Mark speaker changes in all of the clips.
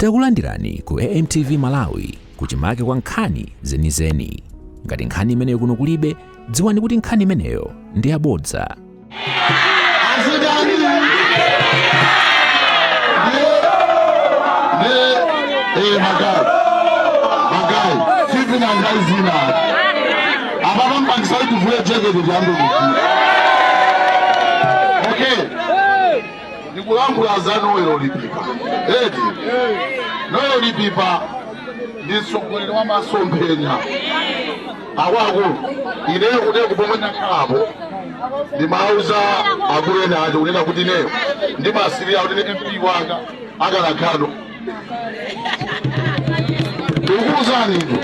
Speaker 1: Takulandirani ku AMTV Malawi, kuchimake kwa nkhani zenizeni. Ngati nkhani imeneyo kuno kulibe, dziwani kuti nkhani imeneyo ndi yabodza.
Speaker 2: Azidani ndi maguys, maguys, sipi na ngai zina apa pampangisa kuti tivule jekete, tiyambe kugwira. Okay, ndikulankhula za Noel Lipipa eti. Noel Lipipa ndi mtsogoleri wa masomphenya. Akuluakulu, ineyo kuteko pomwe ndakhalapo ndimauza akulu ena acho kunena kuti ineyo ndimasirira kuti ine MP wanga akanakhala, ndikukuwuzani ito,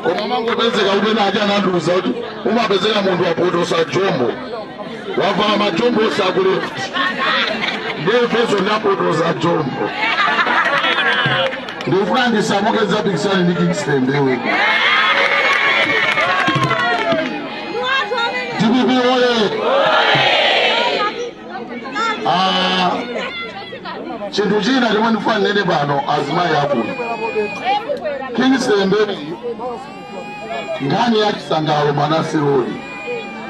Speaker 2: koma mangopezeka kuti ena aja anandiuza kuti umapezeka munthu wapotosa jombo, wavala majombo onse aku left. Ndiyefeso ndapotosa jombo, ndikufuna ndisamuke zapikisani ndi Kingston Mbewe. DPP oye! Ah, chinthu china chomwe ndifuna ndinene pano, azimayi akuno, Kingston Mbewe, nkhani ya Chisangalalo Manase Road,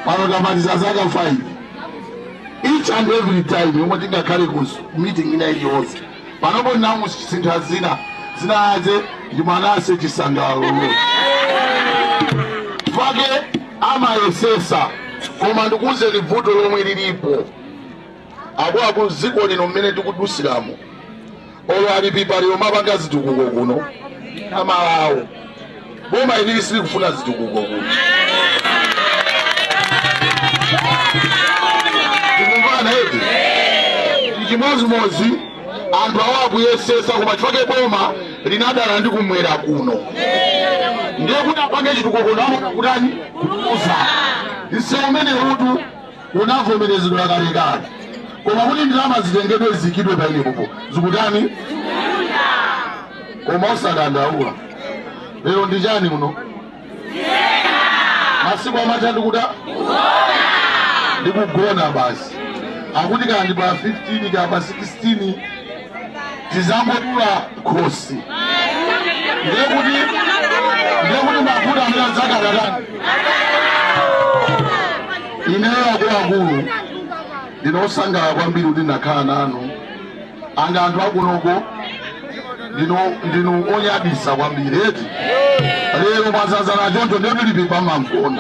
Speaker 2: pano tamaliza zaka 5. Each and every time yomwe tingakhale ku meeting ina iliyonse panopo, ndinamusintha zina zinaze ndi Manase Chisangalalo Road. Fake amayesesa, koma ndikuwuzeni vuto lomwe lilipo, akuluakulu, dziko lino mmene tikudusiramo, olo a Lipipa lero mapanga zitukuko kuno amalawo, boma ilili silikufuna zitukuko kuno. Tikumvana eti? Chimodzimodzi anthu awo akuyesesa, koma chifukwa boma linadala ndi kumwera kuno, ndiye kuti apange chitukuko naona kutani kuuza msewu umene utu unavomerezedwa kalekale, koma kuti ndalama zitengedwe zikidwe painepopo zikutani? Koma osadandaula, lero ndi chani muno? Masiku amatha ndikuta ndikugona basi. Akuti kaya ndi pa 15 kaya pa 16 tizangodula khosi, ndiye kuti mavuto amene adzakatatani. Ineyo, akuluakulu, ndinosangalala kwambiri kuti ndakhala nanu. Anga anthu akunoko ndinu onyadisa kwambiri eti. Lero mwazazana choncho, ndiye tilipipa mamkono.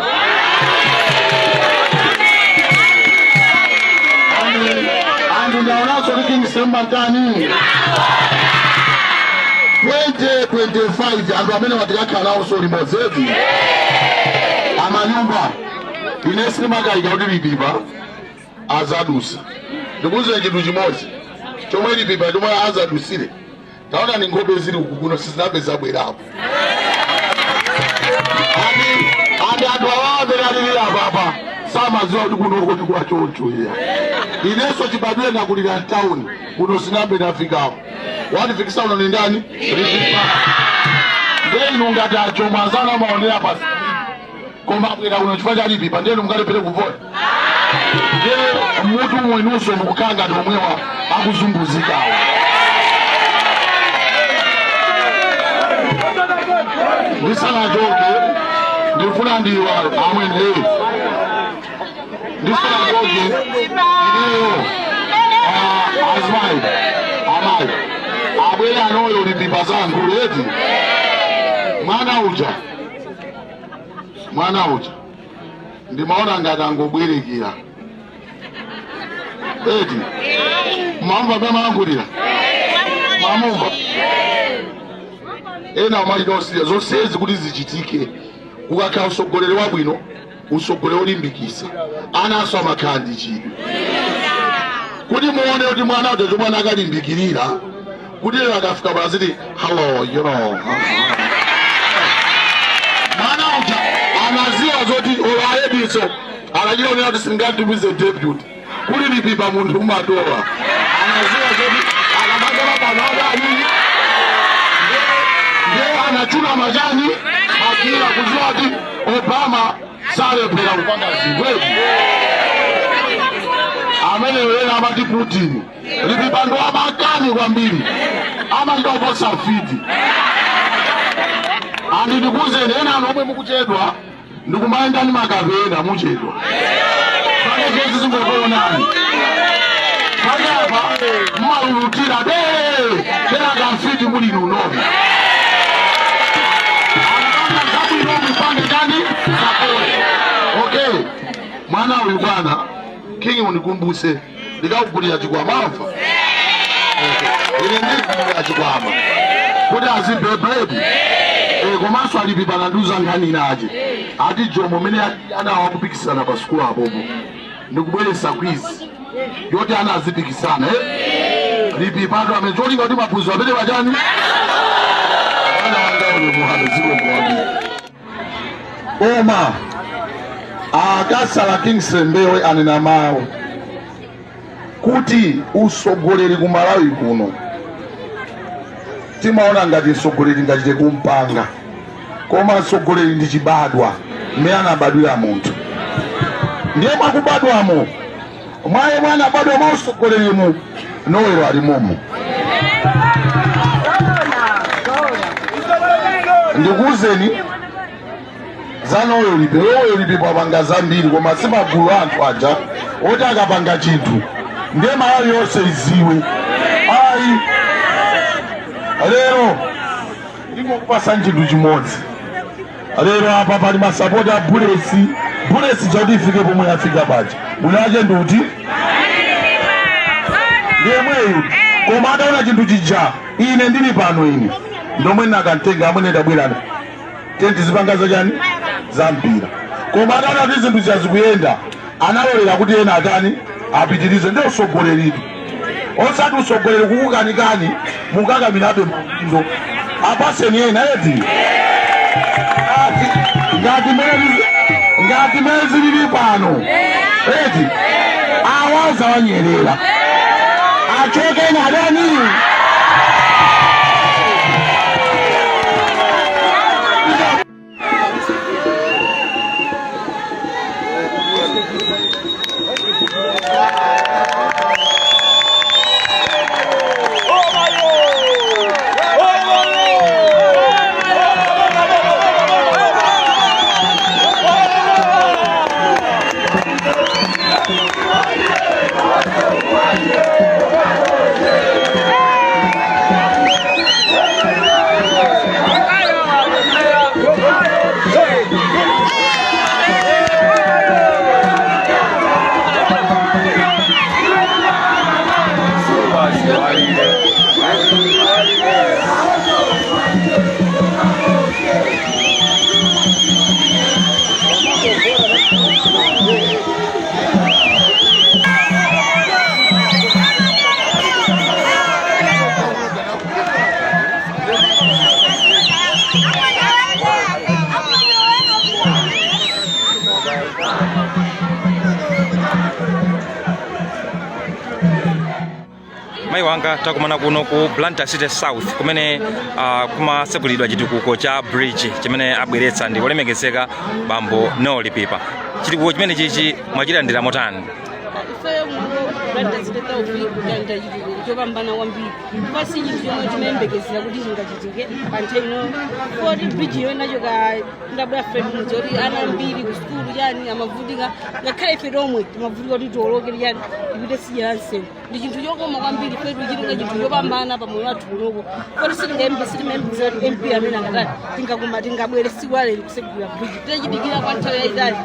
Speaker 2: Anthu ndaonanso kuti Kingston Mantani 2025, anthu amene watikakhala nawonso limodzi eti. Amanyumba, ine sindimakayika kuti Lipipa azadusa. Ndikuwuzeni chinthu chimodzi chomwe Lipipa chomwe azadusire. Taona ni nkhope zili uku kuno, sizinabe zabwerapo andi anthu awawa amene alili apapa samadziwa kuti kunoko ndi kwa choncho. Iya, inenso chibadwire ndakulira mtawuni kuno, sinambe ndafikapo. Wandifikisa uno ni ndani? Lipipa. Ndiye inu ngati achomwe anzanu amaonera pa screen, koma abwera kuno chifukwa cha Lipipa. Ndiye inu mungalephere kuvota? Ndiye mutu mwenunso mukukhala ngati omwewa akuzunguzikawo. Ndisanachoke ndifuna ndiwa amwene, ndisanachoke ineyo, azimayi, amayi, abwere anoyo Lipipa zangu eti. Mwana uja, mwana uja ndimaona ngati angobwerekera eti. Mwamva pamene malankhulira? Mwamumva? Ena amachita osiya zonsezi kuti zichitike. Kukakhala usogoleri wabwino, usogoleri olimbikisa, ananso amakhala ndi chidwi kuti muone kuti mwana uja chomwe anakalimbikirira kuti lero akafika paziti hello. Mwana uja anaziwa zoti olo ayediso anachionera kuti singatumize deputy kuli Lipipa, munthu umatola. Anaziwa zoti akamakala pano adani, ndiye anachuna machani akira kuziwa kuti Obama salephera kupanga zinthu amene ena amati Putin. Lipipa ndo amakani kwambiri. Amachita kuposa mfiti. Andi ndikuuzeni, ena anu omwe mukuchedwa ndikumayenda ndi makapena, muchedwa pake zonse zingokuonani pake apa mmalulutira de kenaka mfiti muli nunomi akapanga zabwino mupange chani? Support. Okay, mwana uyu bwana King, undikumbuse ndikakugulira chikwama amva. Ine ndikugulira chikwama kuti azibebedi. Komanso alipi panandiuza nkhani inache, ati Jomo mene ana awakupikisana pa sukulu apopo ndikubweresa quiz yoti ana azipikisana, eh? Lipi pato amene cholinga kuti maphunziro apite pachani. Mwana wanga ule muhano ziko mwambiri koma akasala Kingsley Mbewe anena mawu kuti usogoleri ku Malawi kuno timaona ngati msogoleri ngachite kumpanga, koma msogoleri ndi chibadwa, mmene anabadwira munthu. Ndiye mwakubadwamo mwaye mwana abadwa mwa usogolerimu, Noel alimomo. Ndikuwuzeni za Noel Lipipa. Noel Lipipa apanga zambiri, koma si magulu anthu aja oti akapanga chinthu ndiye Malawi yonse iziwe, ayi. Lero ndingokupasa chinthu chimodzi. Lero apa pali masapota a Bullets. Bullets chakuti ifike pomwe afika paja, mwina wache ndiuti ndiyemweyu, koma ataona chinthu chija, ine ndili pano, ine ndomwe nakantenga amwene, ndabwerana tenti zipanga zachani za mpira. Koma ataona kuti zinthu zazikuyenda, analolera kuti ena atani, apitirize. Ndi usogoleritu, osati usogoleri kukukanikani mukakamirabe maudindo. Apaseni ena eti. Ngati mene zilili pano eti, awaza wanyerera achoke nadani.
Speaker 3: Mayi wanga, takumana kuno ku Blantyre City South kumene kumasekulidwa chitukuko cha bridge chimene abweretsa ndi olemekezeka bambo Noel Lipipa. Chitukuko chimene chichi mwachilandira motani?
Speaker 4: Ifeyo muno Blantyre City South kulandira chitukuko chopambana kwambiri. Pasi chinthu chomwe timayembekezera kuti chingachitike pa nthawi ino, poti bridge iyo inachoka ndabwera Fred Mudzi kuti ana ambiri ku sukulu chani amavutika, ngakhale ife tomwe timavutika kuti tiwoloke chani tipite tsidya la msewu. Ndi chinthu chokoma kwambiri, ife tichitenga chinthu chopambana pa moyo wathu kunoko, poti sitimayembekezera kuti MP amene angatani tingakuma tingabwere siku lalero kusegula bridge tinachidikira kwa nthawi yayitali.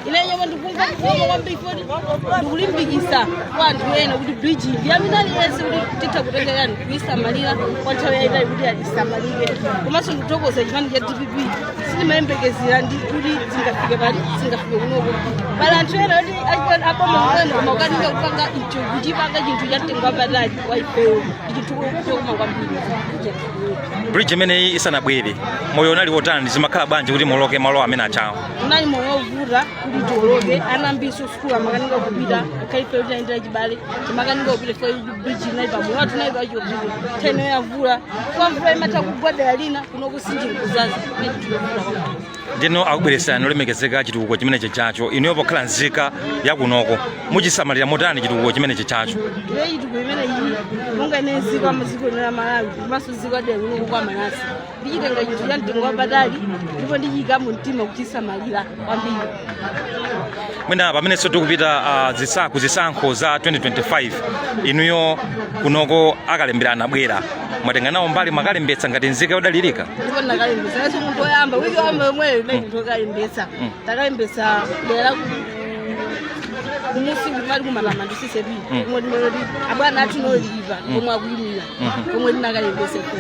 Speaker 4: Ine nyoma ndikumva kukoma kwambiri, poti ndikulimbikisa kwa anthu ena kuti bridge ndi amene aliyense kuti titha kutenga yani kuyisamalira kwa nthawi yayitali kuti isamalike. Komanso ndikuthokoza chipani cha DPP. Sitimayembekezera ndi kuti zingafike pali zingafike kunoko. Pali anthu ena kuti aboma kumene koma ukanika kupanga icho kuchipanga chinthu cha mtengo wapatali wa ifeyo, ndi chinthu chokoma kwambiri.
Speaker 3: Bridge imeneyi isanabwere, moyo unali wotani? Zimakhala bwanji kuti muwoloke malo amene achawo?
Speaker 4: Unali moyo wovuta kuti tiwoloke. Ana ambiri sukulu amakanika kupita, ngakhale ifeyo tinayendera chibale timakanika kupita chifukwa bridge inali pamoyo wathu inali pachiopsezo. Nthawi ino yavula kwa mvula imatha kugwa dera lina, kuno kusinjiri kuzaza, inali chinthu chovuta kwambiri.
Speaker 3: Ndino akubweresani olemekezeka chitukuko chimene chichacho, inuyo pokhala nzika yakunoko muchisamalira motani chitukuko chimene chichacho?
Speaker 4: Ndiye chitukuko imene iyi monga ine nzika Dziko lino la Malawi komanso dziko adera kuno kwa Manase ndichitenga chinthu cha mtengo wapatali ndipo ndichiyika mu mtima kuchisamalira kwambiri.
Speaker 3: Mwina pamenenso tikupita kuzisankho za 2025, inuyo kunoko akalembera abwera, mwatenga nawo mbali, mwakalembetsa ngati nzika yodalirika?
Speaker 4: Ndipo ndakalembetsa naso munthu woyamba, wiki yoyamba yomweyo inali munthu wokalembetsa. Takalembetsa dera kumusi kumali kumatamando CCAP, komwe timeloti abwana athu nolipa komwe akuyimira, komwe tinakalembetsa ife.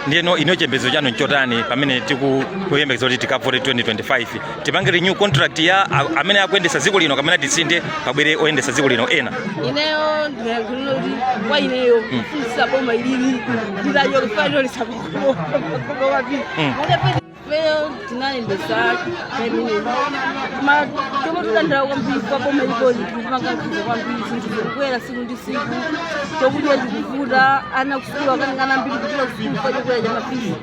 Speaker 3: Ndiyeno inuyo chiyembekezo chanu nchotani pamene tikuyembekeza kuti tikavote 2025? Tipange renew contract ya amene akuyendetsa dziko lino kapena tisinthe, pabwere oyendetsa dziko lino ena?
Speaker 4: Ineyo ndinayankhulira kuti kwa ineyo kufunisa boma ilili nditachoka kufanira kwambiri. Feyo tinalembesa pamene ma chomwe tidandaula kwambiri kwa boma ilipoli, tikupanga nkhanza kwambiri. Zinthu zikukwera siku ndi siku, chokudya chikuvuta, ana kusukulu akaningana ambiri kupita kusukulu kwa chokwera cha ma fees.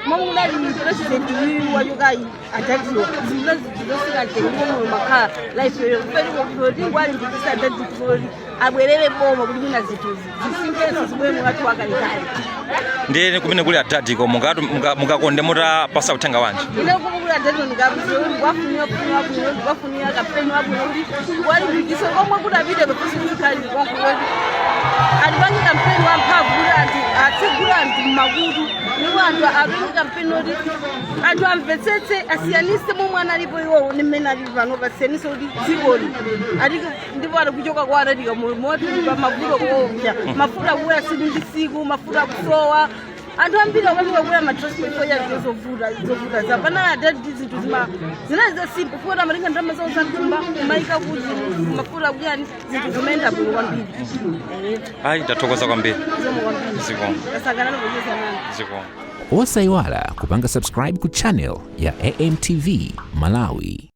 Speaker 4: Momwe kunali president wiyu wachokayi adadiwa, zinthu zosika mtengo momwe makhala life yoyo tingwalimbikisa adadi kuti abwerere boma kuti mwina zinthuzi zisinthenso, zibwere mwathu wakalekale.
Speaker 3: Ndiye kumene kuli adadiko mungakonde mutapasa uthenga wanji?
Speaker 4: Ine kumwe kuli adadiko ndikakuziwa kuti kwafunira kufunira bwino, kwafunira kampeni wabwino, kuti walimbikise komwe kuti apite pafusi kuzikhali konko, kuti alipange kampeni wamphamvu kuti anthu atsegule anthu mmakutu, ndipo anthu apange kampeni oti anthu amvetsetse, asiyanise momwe analipo iwowo ndi mmene alili pano, pasiyanise kuti dzikoli atike. Ndipo ali kuchoka kwa adatika moti pa mavuto koopsa, mafuta akukwera siku ndi siku, mafuta akusowa, anthu ambiri akukanika kukwera ma transport kwa zinthu zovuta za panali adadi. Zinthu zima zinali za simple futi, amatenga ndalama zawo zamthumba kumayika kuti mafuta akuyani, zinthu zimayenda bwino kwambiri.
Speaker 3: Ayi, tathokoza kwambiri.
Speaker 4: Zikomo kwambiri.
Speaker 3: Zikomo.
Speaker 4: Tasangalala kucheza nanu.
Speaker 3: Zikomo.
Speaker 1: Osayiwala kupanga subscribe ku channel ya AMTV Malawi.